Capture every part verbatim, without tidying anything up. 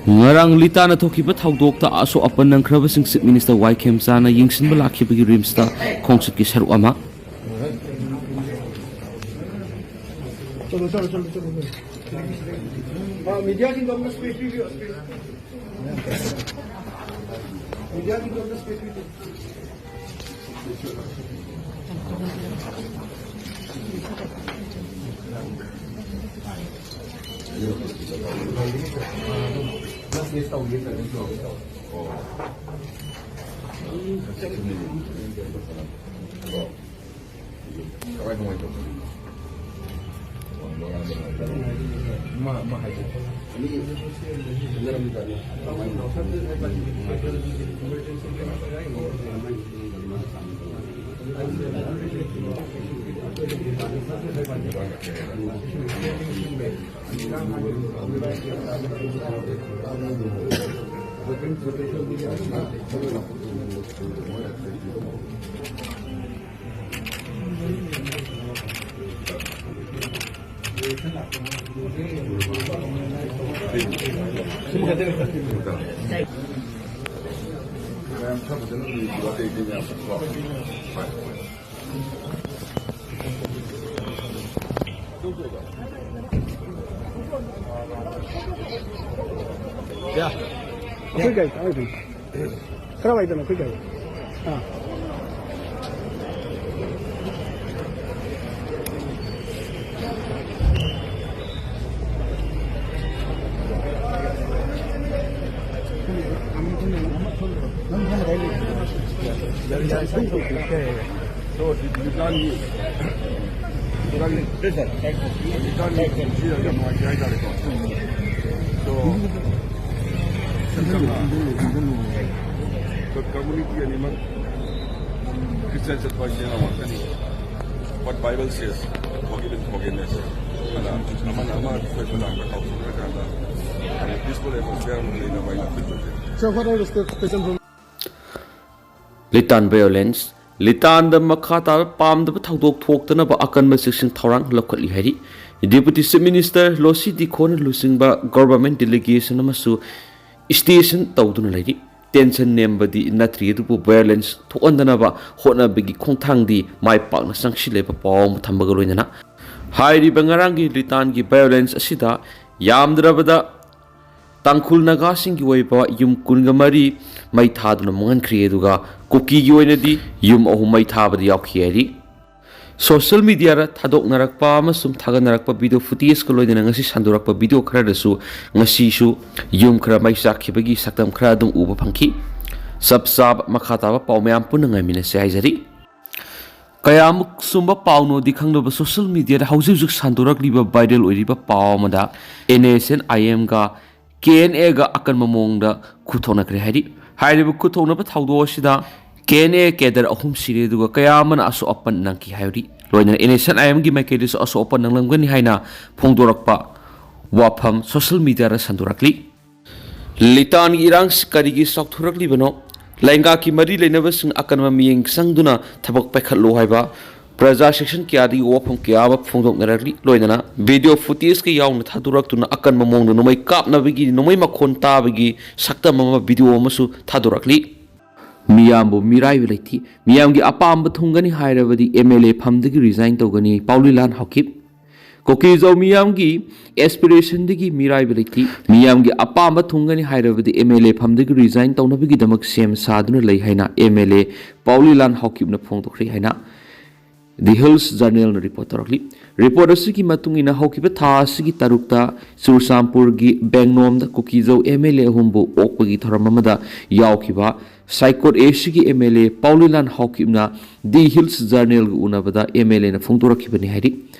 ꯉꯔꯥꯡ ꯂꯤꯇꯥꯟꯗ ꯊꯣꯛꯈꯤꯕ ꯊꯧꯗꯣꯛꯇ ꯑꯁꯣꯛ ꯑꯄꯟ ꯅꯪꯈ꯭ꯔꯕꯁꯤꯡ ꯆꯤꯐ ꯃꯤꯅꯤꯁꯇꯔ ꯋꯥꯏ ꯈꯦꯝꯆꯥꯅ ꯌꯦꯡꯁꯤꯟꯕ ꯂꯥꯛꯈꯤꯕꯒꯤ ꯔꯤꯝꯁꯇ ꯈꯣꯡꯆꯠꯀꯤ ꯁꯔꯨꯛ ꯑꯃ꯫ ꯆꯠꯂꯣ, ꯆꯠꯂꯣ, ꯆꯠꯂꯣ, ꯆꯠꯂꯣ, ꯆꯠꯂꯣ꯫ ꯑ, ꯃꯤꯗꯤꯌꯥꯁꯤꯡꯗꯣ ꯑꯝꯇ ꯁ꯭ꯄꯦꯁ ꯄꯤꯕꯤꯌꯨ, ꯁ꯭ꯄꯦꯁ꯫ ꯃꯤꯗꯤꯌꯥꯁꯤꯡꯗꯣ ꯑꯝꯇ ꯁ꯭ꯄꯦꯁ ꯄꯤꯕꯤꯌꯨ꯫ ꯀꯃꯥꯏ ꯀꯃꯥꯏ ꯇꯧꯕꯅꯣ? ꯃꯥ, ꯃꯥ ꯍꯥꯏꯒꯦ꯫ ꯃꯤ ꯈꯪꯅꯔꯝꯃꯤꯖꯥꯠꯅꯤ꯫ ꯌꯥ꯫ ꯑꯩꯈꯣꯏ ꯒꯥꯔꯤ ꯆꯠꯂꯣꯏꯗꯣꯏꯅꯤ꯫ ꯈꯔ ꯋꯥꯏꯗꯅ ꯑꯩꯈꯣꯏ ꯒꯥꯔꯤ꯫ ꯑꯥ꯫ So, ꯂꯤꯇꯥꯟꯒꯤ, ꯂꯤꯇꯥꯟꯒꯤ ꯄꯨꯟꯁꯤ ꯌꯥꯝ ꯅꯨꯡꯉꯥꯏꯇꯦ ꯍꯥꯏꯇꯥꯔꯦꯀꯣ꯫ So, ꯏꯆꯝ ꯆꯝꯅ ꯑꯩꯈꯣꯏ ꯀꯝꯃ꯭ꯌꯨꯅꯤꯇꯤ ꯑꯅꯤꯃꯛ ꯈ꯭ꯔꯤꯁꯇꯤꯌꯥꯟ ꯆꯠꯄ ꯏꯆꯤꯟ ꯏꯅꯥꯎ ꯉꯥꯛꯇꯅꯤ꯫ But Bible says, "Forgive and forgiveness." ꯑꯗꯨꯅ ꯑꯃꯅ ꯑꯃ ꯁꯣꯏꯕ ꯂꯥꯟꯕ ꯀꯥꯎꯊꯣꯛꯅꯔꯀꯥꯟꯗ peaceful atmosphere ꯑꯃ ꯂꯩꯅꯕ ꯑꯩꯅ ꯑꯄꯤꯜ ꯇꯧꯖꯩ꯫ Sir, what are the steps taken from Litan violence. ꯂꯤꯇꯥꯟꯗ ꯃꯈꯥ ꯇꯥꯕ ꯄꯥꯝꯗꯕ ꯊꯧꯗꯣꯛ ꯊꯣꯛꯇꯅꯕ ꯑꯀꯟꯕ ꯆꯦꯛꯁꯤꯟ ꯊꯧꯔꯥꯡ ꯂꯧꯈꯠꯂꯤ ꯍꯥꯏꯔꯤ꯫ Deputy Chief Minister ꯂꯣꯁꯤ ꯗꯤꯈꯣꯅ ꯂꯨꯆꯤꯡꯕ government delegation ꯑꯃꯁꯨ station ꯇꯧꯗꯨꯅ ꯂꯩꯔꯤ꯫ Tension ꯅꯦꯝꯕꯗꯤ ꯅꯠꯇ꯭ꯔꯤ, ꯑꯗꯨꯕꯨ violence ꯊꯣꯛꯍꯟꯗꯅꯕ ꯍꯣꯠꯅꯕꯒꯤ ꯈꯣꯡꯊꯥꯡꯗꯤ ꯃꯥꯏ ꯄꯥꯛꯅ ꯆꯪꯁꯤꯜꯂꯦꯕ ꯄꯥꯎ ꯑꯃ ꯊꯝꯕꯒ ꯂꯣꯏꯅꯅ꯫ ꯍꯥꯏꯔꯤꯕ ꯉꯔꯥꯡꯒꯤ ꯂꯤꯇꯥꯟꯒꯤ violence ꯑꯁꯤꯗ ꯌꯥꯝꯗ꯭ꯔꯕꯗ ꯇꯥꯡꯈꯨꯜ ꯅꯥꯒꯥꯁꯤꯡꯒꯤ ꯑꯣꯏꯕ ꯌꯨꯝ ꯀꯨꯟꯒ ꯃꯔꯤ ꯃꯩ ꯊꯥꯗꯨꯅ ꯃꯥꯡꯍꯟꯈ꯭ꯔꯤ, ꯑꯗꯨꯒ ꯀꯨꯀꯤꯒꯤ ꯑꯣꯏꯅꯗꯤ ꯌꯨꯝ ꯑꯍꯨꯝ ꯃꯩ ꯊꯥꯕꯗ ꯌꯥꯎꯈꯤ ꯍꯥꯏꯔꯤ꯫ Social media ꯗ ꯊꯥꯗꯣꯛꯅꯔꯛꯄ ꯑꯃꯁꯨꯡ ꯊꯥꯒꯠꯅꯔꯛꯄ video footage ꯀ ꯂꯣꯏꯅꯅ ꯉꯁꯤ ꯁꯟꯗꯣꯔꯛꯄ video ꯈꯔꯗꯁꯨ ꯉꯁꯤꯁꯨ ꯌꯨꯝ ꯈꯔ ꯃꯩ ꯆꯥꯛꯈꯤꯕꯒꯤ ꯁꯛꯇꯝ ꯈꯔ ꯑꯗꯨꯝ ꯎꯕ ꯐꯪꯈꯤ꯫ ꯆꯞ ꯆꯥꯕ ꯃꯈꯥ ꯇꯥꯕ ꯄꯥꯎ ꯃꯌꯥꯝ ꯄꯨꯟꯅ ꯉꯥꯏꯃꯤꯟꯅꯁꯦ ꯍꯥꯏꯖꯔꯤ꯫ ꯀꯌꯥꯃꯨꯛ ꯆꯨꯝꯕ ꯄꯥꯎꯅꯣꯗꯤ ꯈꯪꯗꯕ social media ꯗ ꯍꯧꯖꯤꯛ ꯍꯧꯖꯤꯛ ꯁꯟꯗꯣꯔꯛꯂꯤꯕ viral ꯑꯣꯏꯔꯤꯕ ꯄꯥꯎ ꯑꯃꯗ N S N I M ꯒ K N A ꯒ ꯑꯀꯟꯕ ꯃꯑꯣꯡꯗ ꯈꯨꯠꯊꯣꯛꯅꯈ꯭ꯔꯦ ꯍꯥꯏꯔꯤ꯫ ꯍꯥꯏꯔꯤꯕ ꯈꯨꯠꯊꯣꯛꯅꯕ ꯊꯧꯗꯣꯛ ꯑꯁꯤꯗ K N A cadre ꯑꯍꯨꯝ ꯁꯤꯔꯦ, ꯑꯗꯨꯒ ꯀꯌꯥ ꯑꯃꯅ ꯑꯁꯣꯛ ꯑꯄꯟ ꯅꯪꯈꯤ ꯍꯥꯏꯔꯤ꯫ ꯂꯣꯏꯅꯅ N S N I M ꯒꯤ ꯃꯥꯏꯀꯩꯗꯁꯨ ꯑꯁꯣꯛ ꯑꯄꯟ ꯅꯪꯂꯝꯒꯅꯤ ꯍꯥꯏꯅ ꯐꯣꯡꯗꯣꯔꯛꯄ ꯋꯥꯐꯝ social media ꯗ ꯁꯟꯗꯣꯔꯛꯂꯤ꯫ ꯂꯤꯇꯥꯟꯒꯤ ꯏꯔꯥꯡꯁꯤ ꯀꯔꯤꯒꯤ ꯆꯥꯎꯊꯣꯔꯛꯂꯤꯕꯅꯣ? ꯂꯩꯉꯥꯛꯀꯤ ꯃꯔꯤ ꯂꯩꯅꯕꯁꯤꯡ ꯑꯀꯟꯕ ꯃꯤꯠꯌꯦꯡ ꯆꯪꯗꯨꯅ ꯊꯕꯛ ꯄꯥꯏꯈꯠꯂꯨ ꯍꯥꯏꯕ ꯄ꯭ꯔꯖꯥ section ꯀꯌꯥꯗꯒꯤ ꯋꯥꯐꯝ ꯀꯌꯥ ꯑꯃ ꯐꯣꯡꯗꯣꯛꯅꯔꯛꯂꯤ꯫ ꯂꯣꯏꯅꯅ video footage ꯀ ꯌꯥꯎꯅ ꯊꯥꯗꯣꯔꯛꯇꯨꯅ ꯑꯀꯟꯕ ꯃꯑꯣꯡꯗ ꯅꯣꯡꯃꯩ ꯀꯥꯞꯅꯕꯒꯤ, ꯅꯣꯡꯃꯩ ꯃꯈꯣꯟ ꯇꯥꯕꯒꯤ ꯁꯛꯇꯝ ꯑꯃ video ꯑꯃꯁꯨ ꯊꯥꯗꯣꯔꯛꯂꯤ꯫ ꯃꯤꯌꯥꯝꯕꯨ ꯃꯤꯔꯥꯏꯕ ꯂꯩꯇꯦ꯫ ꯃꯤꯌꯥꯝꯒꯤ ꯑꯄꯥꯝꯕ ꯊꯨꯡꯒꯅꯤ ꯍꯥꯏꯔꯕꯗꯤ M L A ꯐꯝꯗꯒꯤ resign ꯇꯧꯒꯅꯤ ꯄꯥꯎꯂꯤꯂꯥꯟ ꯍꯥꯎꯀꯤꯞ꯫ ꯀꯨꯀꯤꯖꯧ ꯃꯤꯌꯥꯝꯒꯤ aspiration ꯗꯒꯤ ꯃꯤꯔꯥꯏꯕ ꯂꯩꯇꯦ꯫ ꯃꯤꯌꯥꯝꯒꯤ ꯑꯄꯥꯝꯕ ꯊꯨꯡꯒꯅꯤ ꯍꯥꯏꯔꯕꯗꯤ M L A ꯐꯝꯗꯒꯤ resign ꯇꯧꯅꯕꯒꯤꯗꯃꯛ ꯁꯦꯝ ꯁꯥꯗꯨꯅ ꯂꯩ ꯍꯥꯏꯅ M L A ꯄꯥꯎꯂꯤꯂꯥꯟ ꯍꯥꯎꯀꯤꯞꯅ ꯐꯣꯡꯗꯣꯛꯈ꯭ꯔꯦ ꯍꯥꯏꯅ The Hills Journal ꯅ report ꯇꯧꯔꯛꯂꯤ꯫ Report ꯑꯁꯤꯒꯤ ꯃꯇꯨꯡ ꯏꯟꯅ ꯍꯧꯈꯤꯕ ꯊꯥ ꯑꯁꯤꯒꯤ ꯇꯔꯨꯛꯇ ꯆꯨꯔꯆꯥꯟꯄꯨꯔꯒꯤ ꯕꯦꯡꯅꯣꯝꯗ ꯀꯨꯀꯤꯖꯧ M L A ꯑꯍꯨꯝꯕꯨ ꯑꯣꯛꯄꯒꯤ ꯊꯧꯔꯝ ꯑꯃꯗ ꯌꯥꯎꯈꯤꯕ ꯁꯥꯏꯀꯣꯠ A ꯁꯤꯒꯤ M L A ꯄꯥꯎꯂꯤꯂꯥꯟ ꯍꯥꯎꯀꯤꯞꯅ The Hills Journal ꯒ ꯎꯅꯕꯗ M L A ꯅ ꯐꯣꯡꯗꯣꯔꯛꯈꯤꯕꯅꯤ ꯍꯥꯏꯔꯤ꯫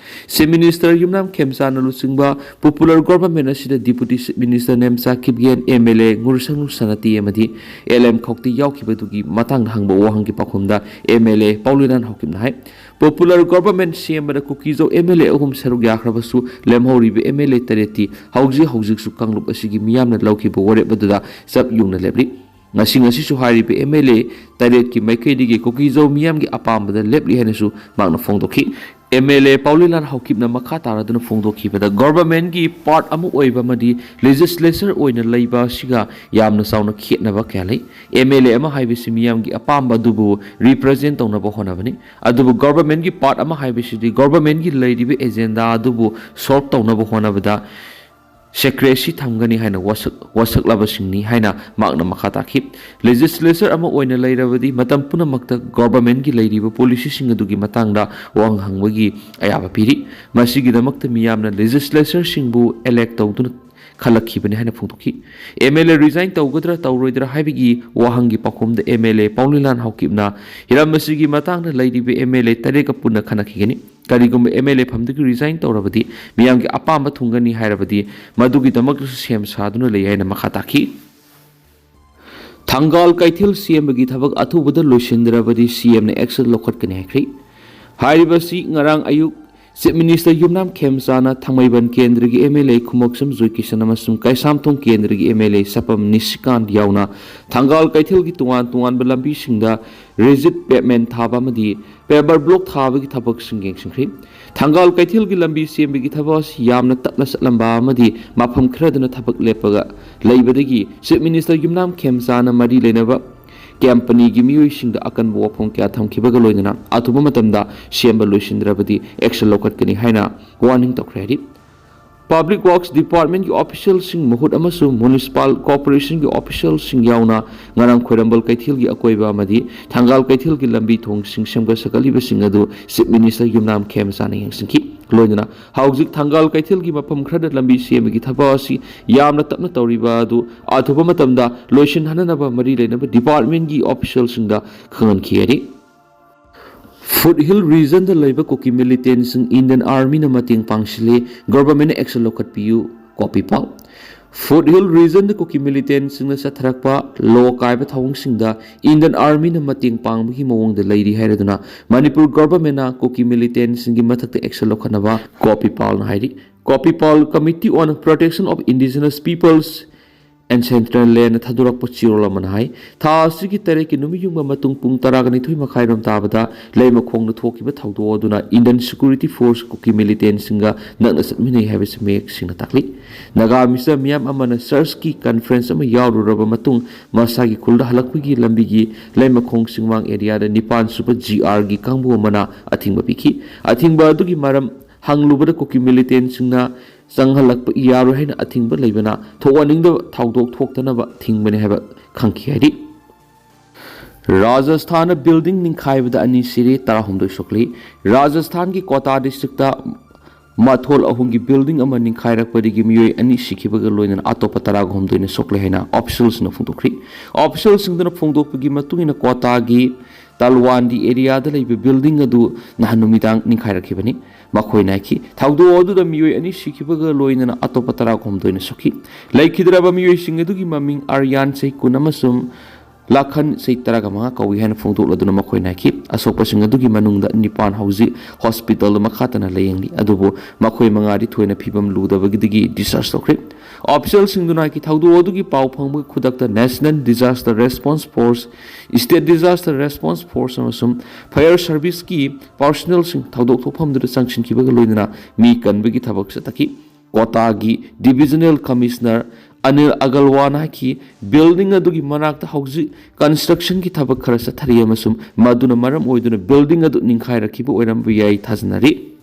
Chief Minister ꯌꯨꯝꯅꯥꯝ ꯈꯦꯝꯆꯥꯟꯅ ꯂꯨꯆꯤꯡꯕ popular government ꯑꯁꯤꯗ Deputy Chief Minister Nemcha Kipgen, M L A ꯉꯨꯔꯁꯪꯂꯨ ꯁꯅꯥꯇꯤ ꯑꯃꯗꯤ L M ꯈꯧꯇꯤ ꯌꯥꯎꯈꯤꯕꯗꯨꯒꯤ ꯃꯇꯥꯡꯗ ꯍꯪꯕ ꯋꯥꯍꯪꯒꯤ ꯄꯥꯎꯈꯨꯝꯗ M L A ꯄꯥꯎꯂꯤꯂꯥꯟ ꯍꯥꯎꯀꯤꯞꯅ high, popular government ꯁꯦꯝꯕꯗ ꯀꯨꯀꯤꯖꯧ M L A ꯑꯍꯨꯝ ꯁꯔꯨꯛ ꯌꯥꯈ꯭ꯔꯕꯁꯨ, ꯂꯦꯝꯍꯧꯔꯤꯕ M L A ꯇꯔꯦꯠꯇꯤ ꯍꯧꯖꯤꯛ ꯍꯧꯖꯤꯛꯁꯨ ꯀꯥꯡꯂꯨꯞ ꯑꯁꯤꯒꯤ ꯃꯤꯌꯥꯝꯅ ꯂꯧꯈꯤꯕ ꯋꯥꯔꯦꯞ ꯑꯗꯨꯗ ꯆꯞ ꯌꯨꯡꯅ ꯂꯦꯞꯂꯤ꯫ ꯉꯁꯤ ꯉꯁꯤꯁꯨ ꯍꯥꯏꯔꯤꯕ M L A ꯇꯔꯦꯠꯀꯤ ꯃꯥꯏꯀꯩꯗꯒꯤ ꯀꯨꯀꯤꯖꯧ ꯃꯤꯌꯥꯝꯒꯤ ꯑꯄꯥꯝꯕꯗ ꯂꯦꯞꯂꯤ ꯍꯥꯏꯅꯁꯨ ꯃꯍꯥꯛꯅ ꯐꯣꯡꯗꯣꯛꯈꯤ꯫ ꯑꯦꯝ ꯑꯦꯜ ꯑꯦ ꯄꯥꯎꯂꯤꯂꯥꯟ ꯍꯥꯎꯀꯤꯞꯅ ꯃꯈꯥ ꯇꯥꯔꯗꯨꯅ ꯐꯣꯡꯗꯣꯛꯈꯤꯕꯗ, ꯒꯣꯚꯔꯟꯃꯦꯟꯠꯀꯤ ꯄꯥꯔꯠ ꯑꯃ ꯑꯣꯏꯕ ꯑꯃꯗꯤ ꯂꯦꯖꯤꯁꯂꯦꯆꯔ ꯑꯣꯏꯅ ꯂꯩꯕ ꯑꯁꯤꯒ ꯌꯥꯝꯅ ꯆꯥꯎꯅ ꯈꯦꯠꯅꯕ ꯀꯌꯥ ꯂꯩ꯫ ꯑꯦꯝ ꯑꯦꯜ ꯑꯦ ꯑꯃ ꯍꯥꯏꯕꯁꯤ ꯃꯤꯌꯥꯝꯒꯤ ꯑꯄꯥꯝꯕ ꯑꯗꯨꯕꯨ ꯔꯤꯄ꯭ꯔꯖꯦꯟ ꯇꯧꯅꯕ ꯍꯣꯠꯅꯕꯅꯤ, ꯑꯗꯨꯕꯨ ꯒꯣꯚꯔꯟꯃꯦꯟꯠꯀꯤ ꯄꯥꯔꯠ ꯑꯃ ꯍꯥꯏꯕꯁꯤꯗꯤ ꯒꯣꯚꯔꯟꯃꯦꯟꯠꯀꯤ ꯂꯩꯔꯤꯕ ꯑꯦꯖꯦꯟꯗꯥ ꯑꯗꯨꯕꯨ ꯁꯣꯜꯕ ꯇꯧꯅꯕ ꯍꯣꯠꯅꯕꯗ ꯁꯦꯀ꯭ꯔꯦꯁꯤ ꯊꯝꯒꯅꯤ ꯍꯥꯏꯅ ꯋꯥꯁꯛ-, ꯋꯥꯁꯛꯂꯕꯁꯤꯡꯅꯤ ꯍꯥꯏꯅ ꯃꯍꯥꯛꯅ ꯃꯈꯥ ꯇꯥꯈꯤ꯫ ꯂꯦꯖꯤꯁꯂꯦꯆꯔ ꯑꯃ ꯑꯣꯏꯅ ꯂꯩꯔꯕꯗꯤ ꯃꯇꯝ ꯄꯨꯝꯅꯃꯛꯇ ꯒꯣꯚꯔꯟꯃꯦꯟꯠꯀꯤ ꯂꯩꯔꯤꯕ ꯄꯣꯂꯤꯁꯤꯁꯤꯡ ꯑꯗꯨꯒꯤ ꯃꯇꯥꯡꯗ ꯋꯥꯍꯪ ꯍꯪꯕꯒꯤ ꯑꯌꯥꯕ ꯄꯤꯔꯤ꯫ ꯃꯁꯤꯒꯤꯗꯃꯛꯇ ꯃꯤꯌꯥꯝꯅ ꯂꯦꯖꯤꯁꯂꯦꯆꯔꯁꯤꯡꯕꯨ ꯏꯂꯦꯛ ꯇꯧꯗꯨꯅ ꯈꯜꯂꯛꯈꯤꯕꯅꯤ ꯍꯥꯏꯅ ꯐꯣꯡꯗꯣꯛꯈꯤ꯫ ꯑꯦꯝ ꯑꯦꯜ ꯑꯦ ꯔꯤꯖꯥꯏꯟ ꯇꯧꯒꯗ꯭ꯔꯥ ꯇꯧꯔꯣꯏꯗ꯭ꯔꯥ ꯍꯥꯏꯕꯒꯤ ꯋꯥꯍꯪꯒꯤ ꯄꯥꯎꯈꯨꯝꯗ ꯑꯦꯝ ꯑꯦꯜ ꯑꯦ ꯄꯥꯎꯂꯤꯂꯥꯟ ꯍꯥꯎꯀꯤꯞꯅ ꯍꯤꯔꯝ ꯑꯁꯤꯒꯤ ꯃꯇꯥꯡꯗ ꯂꯩꯔꯤꯕ ꯑꯦꯝ ꯑꯦꯜ ꯑꯦ ꯇꯔꯦꯠꯀ ꯄꯨꯟꯅ ꯈꯟꯅꯈꯤꯒꯅꯤ꯫ ꯀꯔꯤꯒꯨꯝꯕ ꯑꯦꯝ ꯑꯦꯜ ꯑꯦ ꯐꯝꯗꯒꯤ ꯔꯤꯖꯥꯏꯟ ꯇꯧꯔꯕꯗꯤ ꯃꯤꯌꯥꯝꯒꯤ ꯑꯄꯥꯝꯕ ꯊꯨꯡꯒꯅꯤ ꯍꯥꯏꯔꯕꯗꯤ ꯃꯗꯨꯒꯤꯗꯃꯛꯇꯁꯨ ꯁꯦꯝ ꯁꯥꯗꯨꯅ ꯂꯩ ꯍꯥꯏꯅ ꯃꯈꯥ ꯇꯥꯈꯤ꯫ ꯊꯪꯒꯥꯜ ꯀꯩꯊꯦꯜ ꯁꯦꯝꯕꯒꯤ ꯊꯕꯛ ꯑꯊꯨꯕꯗ ꯂꯣꯏꯁꯤꯟꯗ꯭ꯔꯕꯗꯤ ꯁꯤ ꯑꯦꯝꯅ ꯑꯦꯛꯁꯟ ꯂꯧꯈꯠꯀꯅꯤ ꯍꯥꯏꯈ꯭ꯔꯤ꯫ ꯍꯥꯏꯔꯤꯕꯁꯤ ꯉꯔꯥꯡ ꯑꯌꯨꯛ ꯆꯤꯐ ꯃꯤꯅꯤꯁꯇꯔ ꯌꯨꯝꯅꯥꯝ ꯈꯦꯝꯆꯥꯅ ꯊꯥꯡꯃꯩꯕꯟ ꯀꯦꯟꯗ꯭ꯔꯒꯤ ꯑꯦꯝ ꯑꯦꯜ ꯑꯦ ꯈꯨꯃꯣꯛꯁꯝ ꯖꯣꯏꯀꯤꯁꯟ ꯑꯃꯁꯨꯡ ꯀꯩꯁꯥꯝꯊꯣꯡ ꯀꯦꯟꯗ꯭ꯔꯒꯤ ꯑꯦꯝ ꯑꯦꯜ ꯑꯦ ꯁꯄꯝ ꯅꯤꯁꯤꯀꯥꯟꯠ ꯌꯥꯎꯅ ꯊꯪꯒꯥꯜ ꯀꯩꯊꯦꯜꯒꯤ ꯇꯣꯉꯥꯟ ꯇꯣꯉꯥꯟꯕ ꯂꯝꯕꯤꯁꯤꯡꯗ ꯔꯤꯖꯤꯠ ꯄꯦꯚꯃꯦꯟꯠ ꯊꯥꯕ ꯑꯃꯗꯤ ꯄꯦꯚꯔ ꯕ꯭ꯂꯣꯛ ꯊꯥꯕꯒꯤ ꯊꯕꯛꯁꯤꯡ ꯌꯦꯡꯁꯤꯟꯈ꯭ꯔꯤ꯫ ꯊꯪꯒꯥꯜ ꯀꯩꯊꯦꯜꯒꯤ ꯂꯝꯕꯤ ꯁꯦꯝꯕꯒꯤ ꯊꯕꯛ ꯑꯁꯤ ꯌꯥꯝꯅ ꯇꯞꯅ ꯆꯠꯂꯝꯕ ꯑꯃꯗꯤ ꯃꯐꯝ ꯈꯔꯗꯅ ꯊꯕꯛ ꯂꯦꯞꯄꯒ ꯂꯩꯕꯗꯒꯤ ꯆꯤꯐ ꯃꯤꯅꯤꯁꯇꯔ ꯌꯨꯝꯅꯥꯝ ꯈꯦꯝꯆꯥꯅ ꯃꯔꯤ ꯂꯩꯅꯕ ꯀꯝꯄꯅꯤꯒꯤ ꯃꯤꯑꯣꯏꯁꯤꯡꯗ ꯑꯀꯟꯕ ꯋꯥꯐꯝ ꯀꯌꯥ ꯊꯝꯈꯤꯕꯒ ꯂꯣꯏꯅꯅ ꯑꯊꯨꯕ ꯃꯇꯝꯗ ꯁꯦꯝꯕ ꯂꯣꯏꯁꯤꯟꯗ꯭ꯔꯕꯗꯤ ꯑꯦꯛꯁꯟ ꯂꯧꯈꯠꯀꯅꯤ ꯍꯥꯏꯅ ꯋꯥꯔꯅꯤꯡ ꯇꯧꯈ꯭ꯔꯦ ꯍꯥꯏꯔꯤ꯫ ꯄꯕ꯭ꯂꯤꯛ ꯋꯥꯔꯛꯁ ꯗꯤꯄꯥꯔꯠꯃꯦꯟꯠꯀꯤ ꯑꯣꯐꯤꯁꯤꯌꯦꯜꯁꯤꯡ ꯃꯍꯨꯠ ꯑꯃꯁꯨꯡ ꯃ꯭ꯌꯨꯅꯤꯁꯤꯄꯥꯜ ꯀꯣꯔꯄꯣꯔꯦꯁꯟꯒꯤ ꯑꯣꯐꯤꯁꯤꯌꯦꯜꯁꯤꯡ ꯌꯥꯎꯅ ꯉꯔꯥꯡ ꯈ꯭ꯋꯥꯏꯔꯝꯕꯟ ꯀꯩꯊꯦꯜꯒꯤ ꯑꯀꯣꯏꯕ ꯑꯃꯗꯤ ꯊꯪꯒꯥꯜ ꯀꯩꯊꯦꯜꯒꯤ ꯂꯝꯕꯤ ꯊꯣꯡꯁꯤꯡ ꯁꯦꯝꯒꯠ ꯁꯥꯒꯠꯂꯤꯕꯁꯤꯡ ꯑꯗꯨ ꯆꯤꯐ ꯃꯤꯅꯤꯁꯇꯔ ꯌꯨꯝꯅꯥꯝ ꯈꯦꯝꯆꯥꯅ ꯌꯦꯡꯁꯤꯟꯈꯤ꯫ ꯂꯣꯏꯅꯅ ꯍꯧꯖꯤꯛ ꯊꯪꯒꯥꯜ ꯀꯩꯊꯦꯜꯒꯤ ꯃꯐꯝ ꯈꯔꯗ ꯂꯝꯕꯤ ꯁꯦꯝꯕꯒꯤ ꯊꯕꯛ ꯑꯁꯤ ꯌꯥꯝꯅ ꯇꯞꯅ ꯇꯧꯔꯤꯕ ꯑꯗꯨ ꯑꯊꯨꯕ ꯃꯇꯝꯗ ꯂꯣꯏꯁꯤꯟꯍꯟꯅꯅꯕ ꯃꯔꯤ ꯂꯩꯅꯕ ꯗꯤꯄꯥꯔꯠꯃꯦꯟꯠꯀꯤ ꯑꯣꯐꯤꯁꯤꯌꯦꯜꯁꯤꯡꯗ ꯈꯪꯍꯟꯈꯤ ꯍꯥꯏꯔꯤ꯫ ꯐꯨꯠ ꯍꯤꯜ ꯔꯤꯖꯟꯗ ꯂꯩꯕ ꯀꯨꯀꯤ ꯃꯤꯂꯤꯇꯦꯟꯠꯁꯤꯡ ꯏꯟꯗꯤꯌꯟ ꯑꯥꯔꯃꯤꯅ ꯃꯇꯦꯡ ꯄꯥꯡꯁꯤꯜꯂꯤ, ꯒꯣꯚꯔꯟꯃꯦꯟꯠꯅ ꯑꯦꯛꯁꯟ ꯂꯧꯈꯠꯄꯤꯌꯨ꯫ ꯀꯣꯄꯤ ꯄꯥꯎ꯫ ꯐꯨꯠ ꯍꯤꯜ ꯔꯤꯖꯟꯗ ꯀꯨꯀꯤ ꯃꯤꯂꯤꯇꯦꯟꯠꯁꯤꯡꯅ ꯆꯠꯊꯔꯛꯄ ꯂꯣ ꯀꯥꯏꯕ ꯊꯧꯑꯣꯡꯁꯤꯡꯗ ꯏꯟꯗꯤꯌꯟ ꯑꯥꯔꯃꯤꯅ ꯃꯇꯦꯡ ꯄꯥꯡꯕꯒꯤ ꯃꯑꯣꯡꯗ ꯂꯩꯔꯤ ꯍꯥꯏꯔꯗꯨꯅ ꯃꯅꯤꯄꯨꯔ ꯒꯣꯚꯔꯟꯃꯦꯟꯠꯅ ꯀꯨꯀꯤ ꯃꯤꯂꯤꯇꯦꯟꯠꯁꯤꯡꯒꯤ ꯃꯊꯛꯇ ꯑꯦꯛꯁꯟ ꯂꯧꯈꯠꯅꯕ ꯀꯣꯄꯤ ꯄꯥꯎꯅ ꯍꯥꯏꯔꯤ꯫ ꯀꯣꯄꯤ ꯄꯥꯎ, Committee on Protection of Indigenous Peoples and central ꯂꯦꯟꯅ ꯊꯥꯗꯣꯔꯛꯄ ꯆꯦꯔꯣꯜ ꯑꯃꯅ ꯍꯥꯏ, ꯊꯥ ꯑꯁꯤꯒꯤ ꯇꯔꯦꯠꯀꯤ ꯅꯨꯃꯤꯠ ꯌꯨꯡꯕ ꯃꯇꯨꯡ ꯄꯨꯡ ꯇꯔꯥꯒ ꯅꯤꯊꯣꯏ ꯃꯈꯥꯏꯔꯣꯝ ꯇꯥꯕꯗ ꯂꯩꯃꯈꯣꯡꯗ ꯊꯣꯛꯈꯤꯕ ꯊꯧꯗꯣꯛ ꯑꯗꯨꯅ Indian Security Force ꯀꯨꯀꯤ ꯃꯤꯂꯤꯇꯦꯟꯁꯤꯡꯒ ꯅꯛꯅ ꯆꯠꯃꯤꯟꯅꯩ ꯍꯥꯏꯕꯁꯤ ꯃꯌꯦꯛ ꯁꯦꯡꯅ ꯇꯥꯛꯂꯤ꯫ ꯅꯥꯒꯥ ꯃꯤꯆꯝ ꯃꯤꯌꯥꯝ ꯑꯃꯅ ꯆꯔꯆꯀꯤ ꯀꯟꯐꯔꯦꯟꯁ ꯑꯃ ꯌꯥꯎꯔꯨꯔꯕ ꯃꯇꯨꯡ ꯃꯁꯥꯒꯤ ꯈꯨꯜꯗ ꯍꯜꯂꯛꯄꯒꯤ ꯂꯝꯕꯤꯒꯤ ꯂꯩꯃꯈꯣꯡ ꯆꯤꯡꯃꯥꯡ ꯑꯦꯔꯤꯌꯥꯗ ꯅꯤꯄꯥꯟ ꯁꯨꯕ ꯖꯤ ꯑꯥꯔꯒꯤ ꯀꯥꯡꯕꯨ ꯑꯃꯅ ꯑꯊꯤꯡꯕ ꯄꯤꯈꯤ꯫ ꯑꯊꯤꯡꯕ ꯑꯗꯨꯒꯤ ꯃꯔꯝ ꯍꯪꯂꯨꯕꯗ ꯀꯨꯀꯤ ꯃꯤꯂꯤꯇꯦꯟꯁꯤꯡꯅ ꯆꯪꯍꯜꯂꯛꯄ ꯌꯥꯔꯣꯏ ꯍꯥꯏꯅ ꯑꯊꯤꯡꯕ ꯂꯩꯕꯅ ꯊꯣꯛꯍꯟꯅꯤꯡꯗꯕ ꯊꯧꯗꯣꯛ ꯊꯣꯛꯇꯅꯕ ꯊꯤꯡꯕꯅꯤ ꯍꯥꯏꯕ ꯈꯪꯈꯤ ꯍꯥꯏꯔꯤ꯫ ꯔꯥꯖꯁꯊꯥꯟꯗ ꯕꯤꯜꯗꯤꯡ ꯅꯤꯡꯈꯥꯏꯕꯗ ꯑꯅꯤ ꯁꯤꯔꯦ, ꯇꯔꯥꯍꯨꯝꯗꯣꯏ ꯁꯣꯛꯂꯤ꯫ ꯔꯥꯖꯁꯊꯥꯟꯒꯤ ꯀꯣꯇꯥ ꯗꯤꯁꯇ꯭ꯔꯤꯛꯇ ꯃꯊꯣꯜ ꯑꯍꯨꯝꯒꯤ ꯕꯤꯜꯗꯤꯡ ꯑꯃ ꯅꯤꯡꯈꯥꯏꯔꯛꯄꯗꯒꯤ ꯃꯤꯑꯣꯏ ꯑꯅꯤ ꯁꯤꯈꯤꯕꯒ ꯂꯣꯏꯅꯅ ꯑꯇꯣꯞꯄ ꯇꯔꯥꯒ ꯍꯨꯝꯗꯣꯏꯅ ꯁꯣꯛꯂꯦ ꯍꯥꯏꯅ ꯑꯣꯐꯤꯁꯤꯌꯦꯜꯁꯤꯡꯅ ꯐꯣꯡꯗꯣꯛꯈ꯭ꯔꯤ꯫ ꯑꯣꯐꯤꯁꯤꯌꯦꯜꯁꯤꯡꯗꯨꯅ ꯐꯣꯡꯗꯣꯛꯄꯒꯤ ꯃꯇꯨꯡ ꯏꯟꯅ ꯀꯣꯇꯥꯒꯤ ꯇꯥꯜꯋꯥꯟꯗꯤ ꯑꯦꯔꯤꯌꯥꯗ ꯂꯩꯕ ꯕꯤꯜꯗꯤꯡ ꯑꯗꯨ ꯅꯍꯥꯟ ꯅꯨꯃꯤꯗꯥꯡ ꯅꯤꯡꯈꯥꯏꯔꯛꯈꯤꯕꯅꯤ꯫ ꯃꯈꯣꯏꯅ ꯍꯥꯏꯈꯤ, ꯊꯧꯗꯣꯛ ꯑꯗꯨꯗ ꯃꯤꯑꯣꯏ ꯑꯅꯤ ꯁꯤꯈꯤꯕꯒ ꯂꯣꯏꯅꯅ ꯑꯇꯣꯞꯄ ꯇꯔꯥꯍꯨꯝꯗꯣꯏꯅ ꯁꯣꯛꯈꯤ꯫ ꯂꯩꯈꯤꯗ꯭ꯔꯕ ꯃꯤꯑꯣꯏꯁꯤꯡ ꯑꯗꯨꯒꯤ ꯃꯃꯤꯡ ꯑꯔꯌꯥꯟ ꯆꯍꯤ ꯀꯨꯟ ꯑꯃꯁꯨꯡ ꯂꯥꯈꯟ ꯆꯍꯤ ꯇꯔꯥꯒ ꯃꯉꯥ ꯀꯧꯏ ꯍꯥꯏꯅ ꯐꯣꯡꯗꯣꯛꯂꯗꯨꯅ ꯃꯈꯣꯏꯅ ꯍꯥꯏꯈꯤ꯫ ꯑꯁꯣꯛꯄꯁꯤꯡ ꯑꯗꯨꯒꯤ ꯃꯅꯨꯡꯗ ꯅꯤꯄꯥꯟ ꯍꯧꯖꯤꯛ ꯍꯣꯁꯄꯤꯇꯥꯜꯗ ꯃꯈꯥ ꯇꯥꯅ ꯂꯥꯌꯦꯡꯂꯤ, ꯑꯗꯨꯕꯨ ꯃꯈꯣꯏ ꯃꯉꯥꯗꯤ ꯊꯣꯏꯅ ꯐꯤꯕꯝ ꯂꯨꯗꯕꯒꯤꯗꯒꯤ ꯗꯤꯁꯆꯥꯔꯖ ꯇꯧꯈ꯭ꯔꯦ꯫ ꯑꯣꯐꯤꯁꯤꯌꯦꯜꯁꯤꯡꯗꯨꯅ ꯍꯥꯏꯈꯤ, ꯊꯧꯗꯣꯛ ꯑꯗꯨꯒꯤ ꯄꯥꯎ ꯐꯪꯕꯒ ꯈꯨꯗꯛꯇ National Disaster Response Force, State Disaster Response Force ꯑꯃꯁꯨꯡ ꯐꯥꯌꯔ ꯁꯔꯚꯤꯁꯀꯤ ꯄꯥꯔꯁꯣꯅꯦꯜꯁꯤꯡ ꯊꯧꯗꯣꯛ ꯊꯣꯛꯐꯝꯗꯨꯗ ꯆꯪꯁꯤꯟꯈꯤꯕꯒ ꯂꯣꯏꯅꯅ ꯃꯤ ꯀꯟꯕꯒꯤ ꯊꯕꯛ ꯆꯠꯊꯈꯤ꯫ ꯀꯣꯇꯥꯒꯤ ꯗꯤꯚꯤꯖꯅꯦꯜ ꯀꯃꯤꯁꯅꯔ ꯑꯅꯤꯜ ꯑꯒꯔꯋꯥꯜꯅ ꯍꯥꯏꯈꯤ, ꯕꯤꯜꯗꯤꯡ ꯑꯗꯨꯒꯤ ꯃꯅꯥꯛꯇ ꯍꯧꯖꯤꯛ ꯀꯟꯁꯇ꯭ꯔꯛꯁꯟꯒꯤ ꯊꯕꯛ ꯈꯔ ꯆꯠꯊꯔꯤ ꯑꯃꯁꯨꯡ ꯃꯗꯨꯅ ꯃꯔꯝ ꯑꯣꯏꯗꯨꯅ ꯕꯤꯜꯗꯤꯡ ꯑꯗꯨ ꯅꯤꯡꯈꯥꯏꯔꯛꯈꯤꯕ ꯑꯣꯏꯔꯝꯕ ꯌꯥꯏ ꯊꯥꯖꯅꯔꯤ꯫